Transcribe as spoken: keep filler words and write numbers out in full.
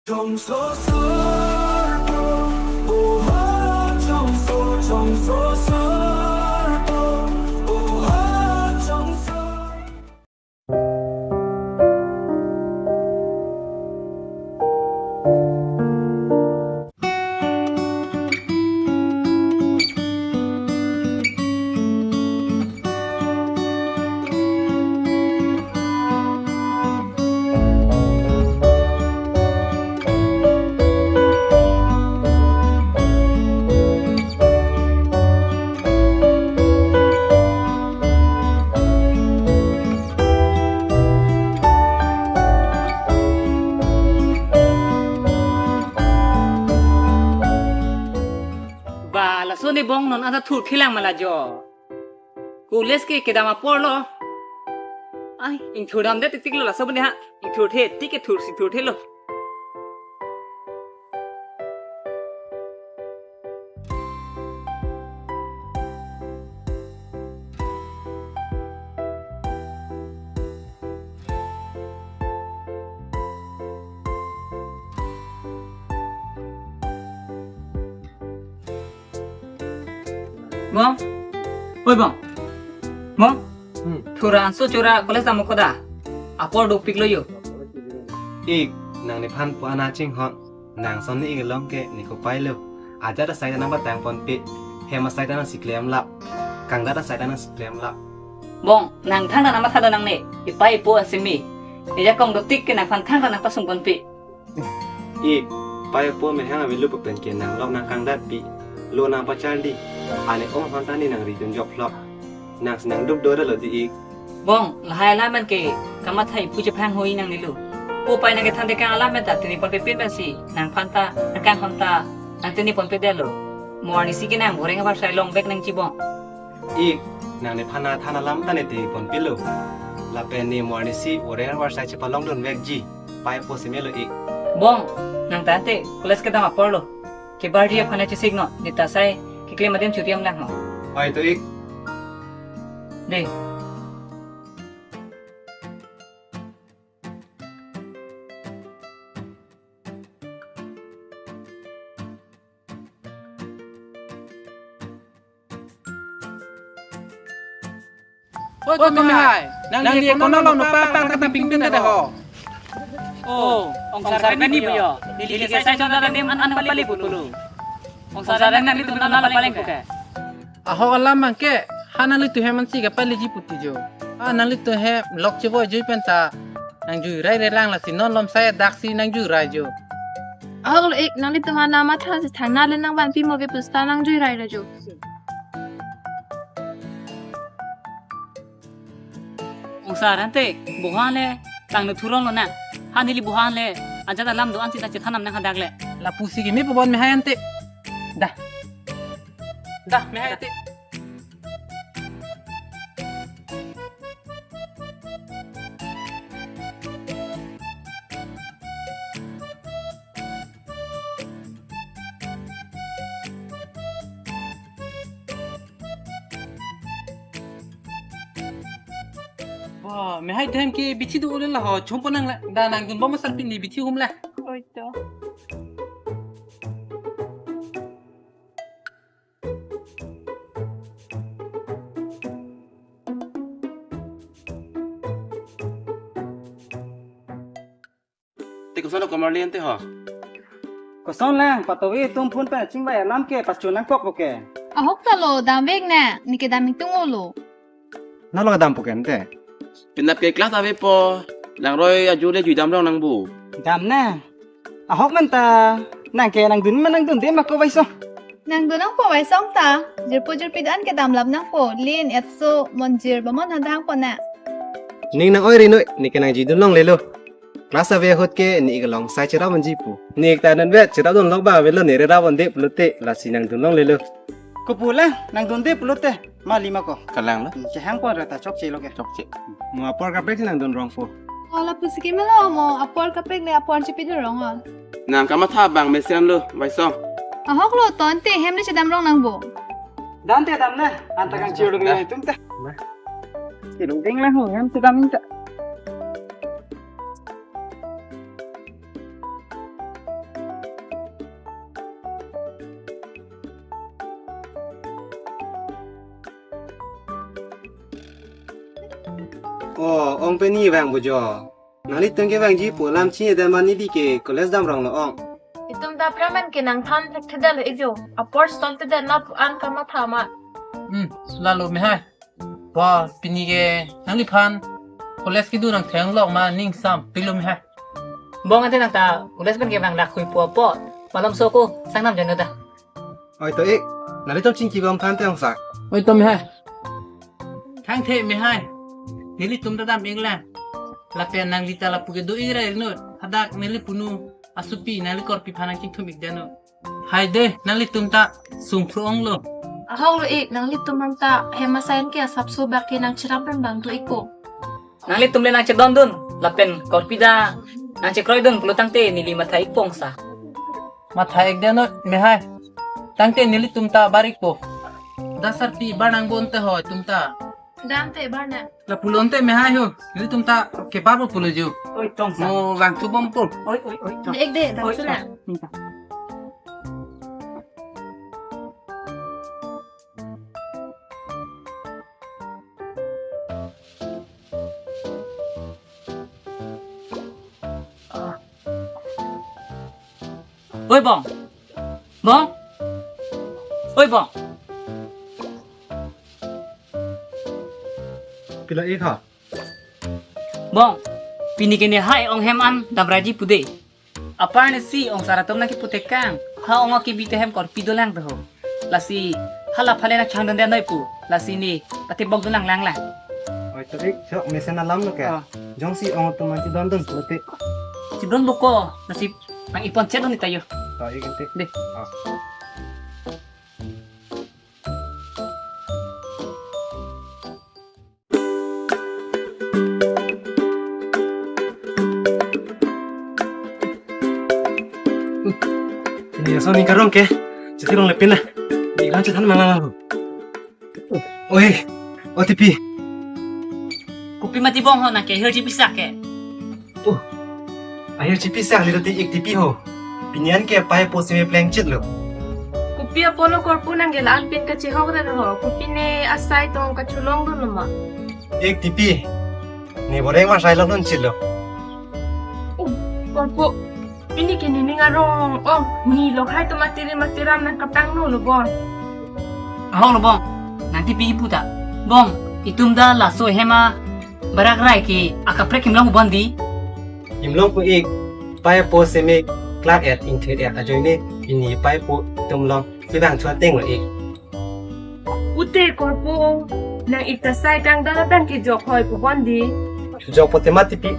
Chongso sarpo, oha chongso, chongso sarpo, oha chongso. Ba, laso ne bong non ada thur thilang mala jo. College ke kedam apor lo. Ai, ingthur damdet tik tik lo laso bune ha. Ingthurthe tik ke thursi thurthe lo. Bong. Oi, bong. Bong. Hmm. Thura anso chora college dam koda. Apor dopik lo jo. Ik, nangnephan pu ana chinghon. Nang son ne ik along ke ne kopai lo. Ajat asai ta nangpatang ponpe. Hem asai ta nangsi klemlap. Kangdat asai ta nangsi klemlap. Bong, nang thangta nangmatha do nangne. Ipai ipo asimi. Ejakong dotik ke nangphan thangta nangpasung ponpe. Ik, pai po mehang avelo pu pen ke nang lok nang kangdat pi. Lo nang pacharli. Ane ong hon ta ne nang ridun jok lok. Nang si nang duk dora lo di ik. Bong, lahai alam an ke kamatha ipu chephang hoi nangne lo. Po pai nang kethan tekang alam an ta tini ponpe pin pensi. Nangphan ta, nangkanghon ta, nang tini ponpe det lo. Mo arnisi ke nang boreng avarsai long bek nangji bong. Ik, nangnephan athan alam ta ne tini ponpe lo. Lapen ne mo arnisi boreng avarsai chepalong dun vekji. Pai po si melo ik. Bong, nang tangte college kedam apor lo. Kebarji aphan chesik non, ne ta sai keklem adim churiam lang ho. Oi to ik. De. Oi, ko mehai. Nangli kono long nopa pang kata pingpin ta ho. Oh, ong sar kani puyo. Neli ke sai chon ta nim an an pali pulo. Ong sar nangli tum na pali puke. Ahok alam abang ke, ha nanglitum hem ansi kapaliji puti jo. Ha nanglitum hem lok chevoi jui pen ta nangjui rai re lang lasi non lom sai dak si nangjui rai jo. Ahok lo ik, nanglitum ha namatha si thangna le nangvanpi mo ke pusta nangjui rai ra jo. Ong sar ante, bohan le, tang nu thurong lo na. Ha neli bohan le, ajat alam do-an si ta chethan nam nang hadak le. Lapusi kimi pu bon mehai ante. Dah. Dah, mehai ante. Wah, mehai them ke bithi do ulela ho, chompo nang la, da nangdun bom asar pini bithi hum la. Oi to. Te koson lo komarli ante ho? Koson lang, patovi atum phone pen chingvai alam ke pachun nangkok puke. Ahok ta lo, damvek na, ne kedam ingtung lo. Nang lo kedam puke ante? Penap ke class avepo, langroi ajur le jui dam rong nang bu. Dam na. Ahok man ta, nang ke nangdun man nangdunde ma ko vaisong. Nangdun nangpo vaisong ta, jirpo jirpi do-an kedam lap nangpo, lin, etso, monjir, bamon hadang po na. Ning nang oi rinoi, ne ke nangji dun longlelo. Class ave ahut ke ne ik along sai cherap vanji pu. Ne ik ta non vet cherap dun lok ba avelo ne rerap vande pulote lasi nangdun longlelo. Kopu le nangdunde pulote mali ma ko. Kalang lo. Hmm, chehang pon reta chokche lo ke. Chokche. Mo apor kaprek si nangdun rong po. Oh, lapusi kimi lo mo apor kaprek le apor chepi dun rong on. Nang kamatha abang mesen lo, vaisong. Ahok lo tonte hem le chedam rong nang bo. Dam te dam na, anta kangchir lo ke tum te. Chirung ding lang ho, hem chedam ta. Oh, ong pini vang bojo. Nanglitum ke vangji pu alam chinine, mane neli ke college damrong lo ong. Itum ta pramen ke nangthan thekthedet lo ikjo. Apor stol tedet na pu an kamatha ma. Hmm, lalo mehai. Ba, pini ke nangliphan college kedo nangthanlok ma ning sampiklo mehai. Bong ante nang ta college pen ke vang dak hui po po. Malom so ko sang nam jan ta. Oi to ik, nanglitum chingki bom than te ong sa. Oi to mehai. Thangthe mehai. Nelitum ta dam-iklang. Lapen nangli ta lapu ke do-ik ra inut. Hadak neli punu asopi nangli korpi aphan nangchingthum-ikdet non. Hai de, nanglitum ta sungphru-ong lo. Ahok lo ik, nanglitum anta hem asai an ke asapso bak ke nangcherap pen bang do-ikpo. Nanglitum le nangchedondun, lapen korpi ta nangchekroidun pulo tangte neli matha-ikpo ong sa. Matha-ikdet non mehai. Tangte nelitum ta bar-ikpo. Da sarpi bar nangbon te ho itum ta. Dam te bar nang. Lapulo ante mehai ho. Nelitum ta kebar po pulo jo. Oi tong sa. Mo vangthu bompo. Oi, oi, oi tong. Ek de, dam oi, su tong. Nang. Oi bong. Bong. Oi bong. Pila ik ha? Bong. Pini ke nehai ong hem an damraji pu de. Apar ne si ong sar atum nangkipu tekang. Ha ong kebi te hem korpi dolang te ho. Lasi hala phale nangchangdundet noi pu. Lasi ne pati bok dunlang lang lang. Oi to ik, chok mesen alam lo ke. Ah. Jongsi ong atum an chedondun pulote. Chedon bok ko, lasi nang-ipon chet dun ita yo. To ik ante. De. Ah. Ini laso ning karong ke, chiti rong lepin na. Di ilang chethan mang lang ho. Oi, O T P. Kopi mati bong ho nang ke, hir chipi sak ke. Oh, ahir chipi sak li roti ik tipi ho. Pini an ke pai po seme pleng chit lo. Kopi apotlo korpo nang ke la-an pen kachehok ra ho. Kopi ne asai tong kacholong dun lo ma. Ik tipi. Ne boreng ma sai long dun chit lo. Oh, korpo. Pini ke nening arong. Oh, ne lo hai to matiri matiram nang kapang no lo bon. Ahok lo bong. Nang tipi ipu ta. Bong, itum ta laso hem a barak rai ke akaprek kimlong bon di. Kimlong pu ik, pai po seme klak et ingthir et ajoine pini pai po itum long si vangthu ateng lo ik. Pute korpo, nang ik ta sai kangdang abang kejok hoi pu bon di. Jok pote mati pi,